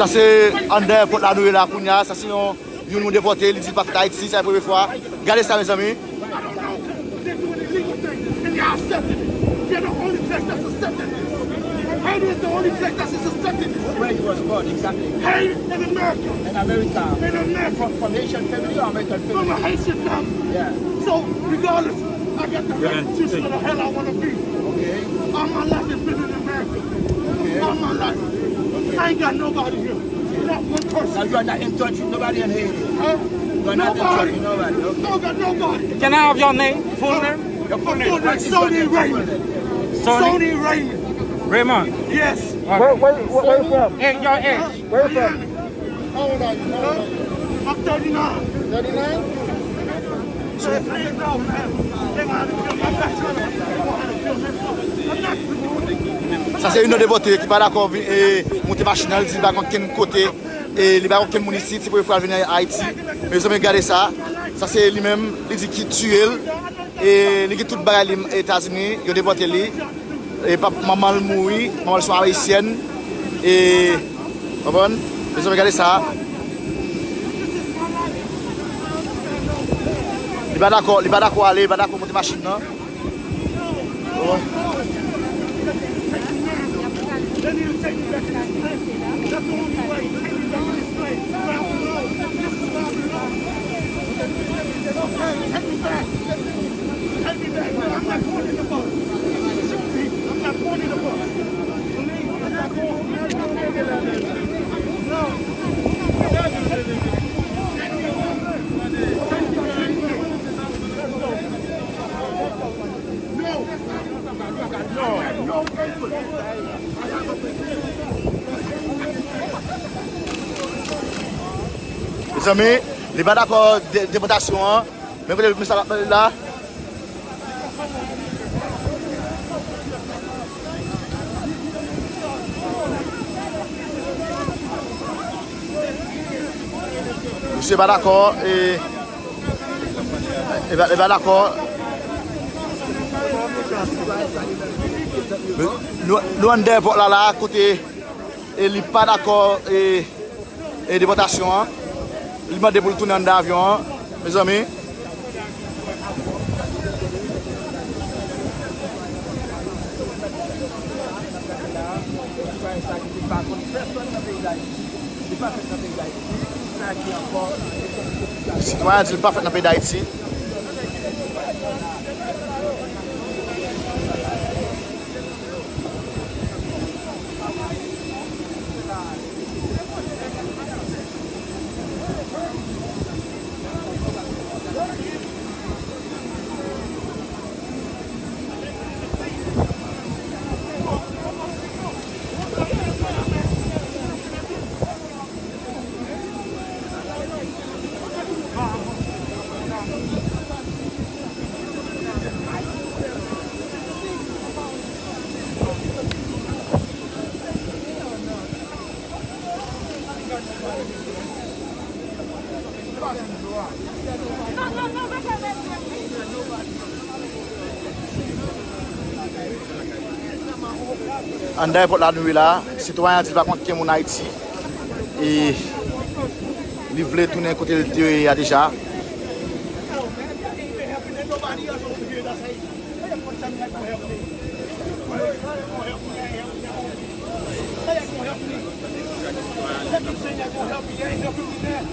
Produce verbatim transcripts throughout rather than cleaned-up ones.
Sa se anndan èpòt la nou ye la kounye a. Sa se yon, youn nou depòte, li di l pa fèt Ayiti, sa se premye fwa. Gade sa, mezanmi. They doing illegal things, and they accepting it. They're the only place that's accepting it. Haiti is the only place that's accepting it. Where you was born, exactly? Haiti in America. In America. In America. From, from Haitian family or American family? From a Haitian family. Yeah. So, regardless, I got the right to choose where the hell I want to be. Okay. All my life has been in America. Okay. All my life. Okay. I ain't got nobody here. Not one person. Now you are not in touch with nobody in Haiti? Huh? You are not in touch with nobody. Okay. No, got nobody. Can I have your name? Full name? Your full name. What is your name? Sony Raymond. Sony? Sony Raymond. Raymond. Yes. Okay. Where, where, where, where you from? Hey, your age. Where you from? How old are you? How old are you? I'm thirty-nine. Thirty-nine? Sa se youn nan depòte ki pa dakò vin, e, monte machin nan, li di l pa konn kenn kote, e, li pa konn kenn moun isit, se premye fwa l vin Ayiti. Mezanmi, gade sa. Sa se li menm, li di ki tiye l, e, li gen tout bagay li Etazini, yo depòte li. E pap, manman l mouri, manman l se yon ayisyèn. E, konprann? Mezanmi, gade sa. Li pa dakò, li pa dakò ale, li pa dakò monte machin nan. Konprann? Take me back. I'm not going in the bus. Shoot me. I'm not going in the bus. Believe me, I'm not going in the bus. No. No. No. No paper. Mezanmi, li pa dakò de-, depòtasyon an. Men kote misye ap pale la. Misye pa dakò, e, e pa, e pa dakò. Nou, nou anndan èpòt la, la, kote, e, li pa dakò, e, e depòtasyon an. Li mande pou l tounen anndan avyon an, mezanmi. Sitwayen an di l pa fèt nan peyi Dayiti. Anndan èpòt la nou ye la, sitwayen an di l pa konn kenn moun Ayiti. E li vle tounen kote l te ye a deja. How y'all gonna help me? Let me say y'all gonna help me. Y'all ain't helping me now.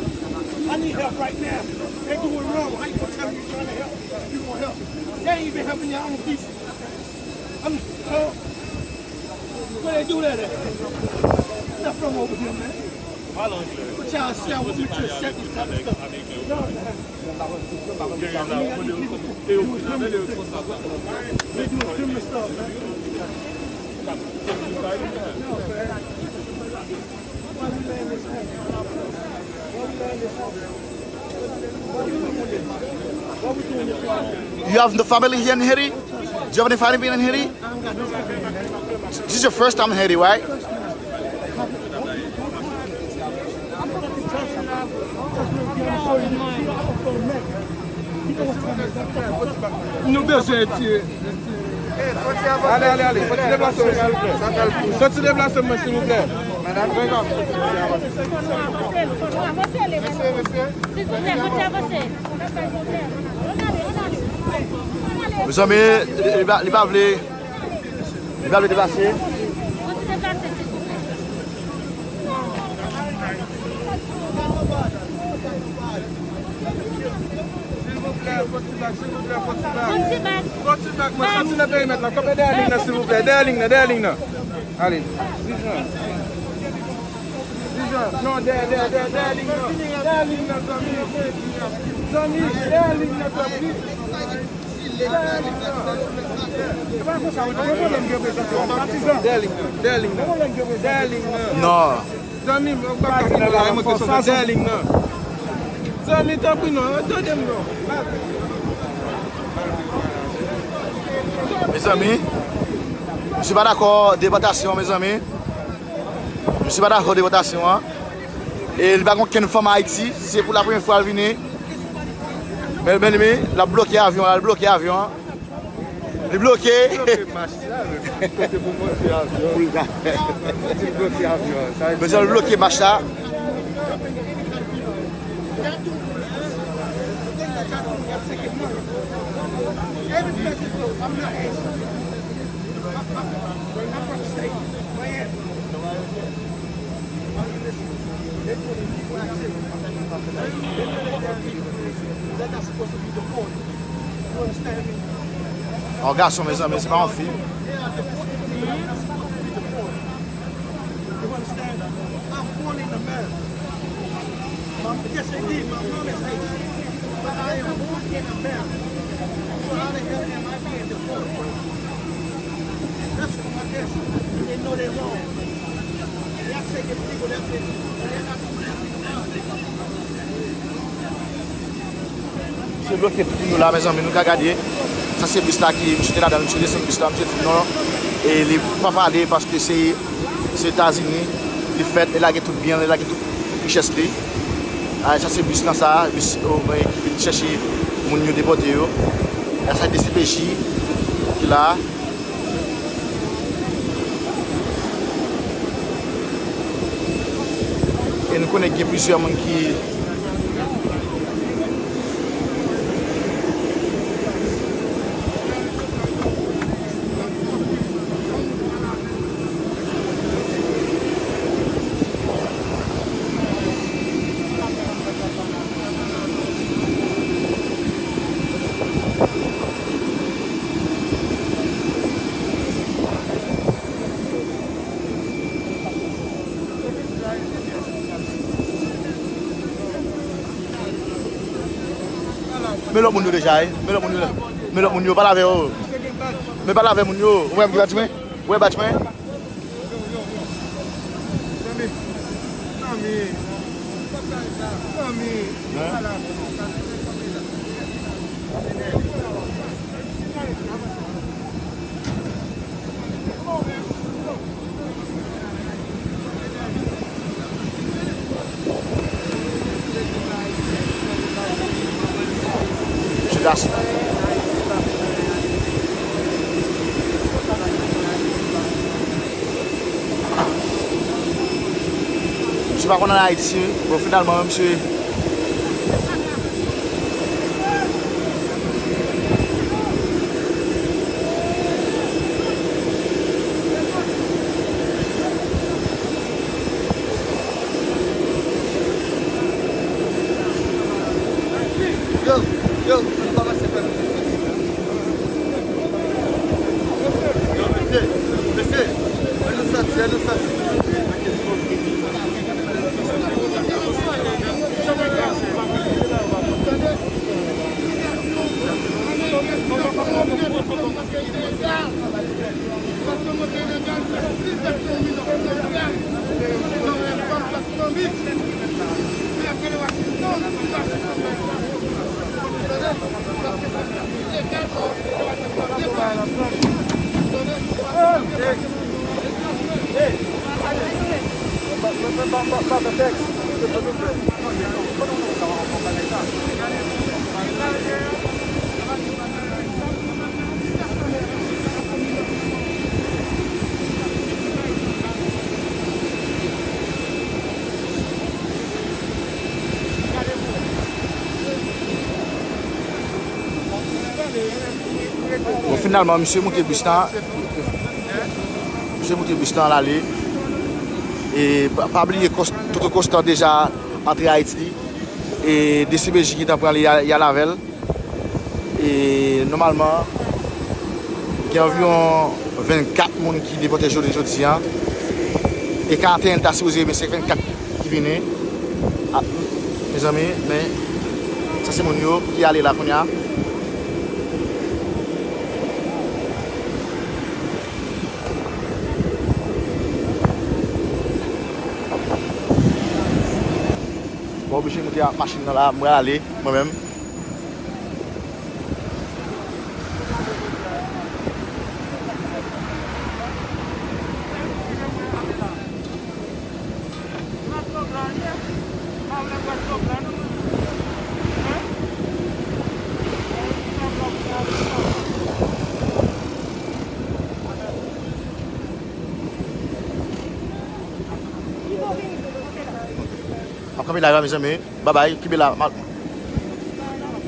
I need help right now. They doing wrong. How you gonna tell me you trying to help? You gonna help me? Y'all ain't even helping your own people. I'm, uh, where they do that at? Not from over here, man. But y'all see, I want me to accept this type of stuff. No, man. You have the family here in Haiti? Do you have any family in Haiti? This is your first time in Haiti, right? Nou bezwen retire. Ale, ale, ale. Soti deplase mwen, silvouplè. Soti deplase mwen, silvouplè. Mezanmi, li, li pa, li pa vle, li pa vle deplase. Silvouplè, fò ti bak, silvouplè, fò ti bak. Fò ti bak, mwen soti nan perimèt la. Kanpe dèyè liy nan, silvouplè. Dèyè liy nan, dèyè liy nan. Ale. Dijan. Dijan. Non, dèyè, dèyè, dèyè, dèyè liy nan. Dèyè liy nan, zanmi. Zanmi, dèyè liy nan, tanpri. Dèyè liy nan, dèyè liy nan. Dèyè liy nan. Non. Zanmi m, ou pa ka fini la, mwen ke sou dèyè liy nan. Zanmi, tanpri non, tande m non. Mezanmi, misye pa dakò depòtasyon, mezanmi. Misye pa dakò depòtasyon an. E li pa gen okenn fanm Ayiti, se pou la premye fwa l vini. Men, men, men, l ap bloke avyon an, l ap bloke avyon an. Li bloke. Bloke mach la, men kote pou monte avyon. Pou l ka. Li bloke avyon. Sa vle di mezanmi, l bloke mach la. Yon gason, mezanmi, se pa yon fi. Misye bloke tout moun yo la, mezanmi, nou ka gade. Sa se bis la ki misye te ladan l, misye desann bis la, misye di non, e li pa pale paske se, se Etazini li fèt, li lage tout byen l, li lage tout richès li. A, sa se bis lan sa, bis, o, mwen ki vin chèche moun yo depòte yo. A, sa D C P J ki la. E nou konnen gen plizyè moun ki Men lòt moun yo deja, wi. Men lòt moun yo, men lòt moun yo, pale avè yo. Men pale avè moun yo. Ou wè m ki badj mwen? Ou wè badj mwen? Misye gason. Misye pa konn al Ayiti, bon, finalman, misye. Yo, yo, nou pa pase fè nou. Yo, mesye, mesye, ann nou sòti, ann nou sòti. Finalman, misye moute bis la. Misye moute bis la, l ale. E pa, pa bliye, Kòs-, Toto Constant deja antre Ayiti. E D C P J gentan pran li, y a, y al avè l. E nòmalman, gen anviwon vennkat moun ki depòte jounen jodi a. E karanteyen ta sipoze, men se vennkat ki vini. A, mezanmi, men sa se moun yo ki ale la kounye a. Mwen oblije moute ak machin nan la, mwen ale, mwen menm. M ap kanpe la, mezanmi. Babay, kenbe la.